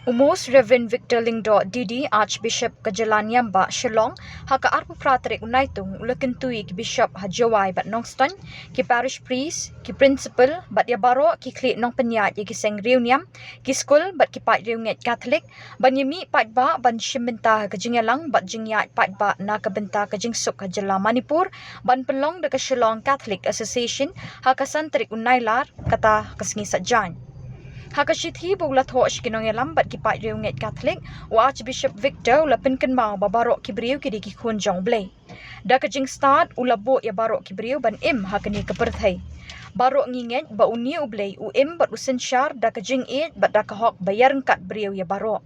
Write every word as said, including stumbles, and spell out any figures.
U Most Reverend Victor Lyngdoh D D, Archbishop ka jylla Niam Bah Shillong, ha ka arphew phra tarik u Naitung u la kyntu ïa ki Bishop ha Jowai bad Nongstoiñ, ki Parish Priest, ki Principal bad ïa baroh ki khlieh nongpynïaid ïa ki seng riewniam, ki skul bad ki paid riewngeit Katholik ban ïamih paidbah ban shim bynta ha ka jingïalang bad jingïaid paidbah na ka bynta ka jingsuk ha jylla Manipur, ban pynlong da ka Shillong Catholic Association ha ka san tarik u Nailar, kata ka sngi Saitjaiñ. Ha ka shithi ba u la thoh sha ki nongïalam bad ki paid riewngeit Katholik, u Archbishop Victor u la pynkynmaw ba baroh ki briew ki dei ki khun jong U Blei. Da ka jingstad u la buh ïa baroh ki briew ban im ha kane ka pyrthei. Baroh ngi ngeit ba une U Blei u im bad u synshar da ka jingïeit bad da ka hok ba ïaryngkat briew ïa baroh.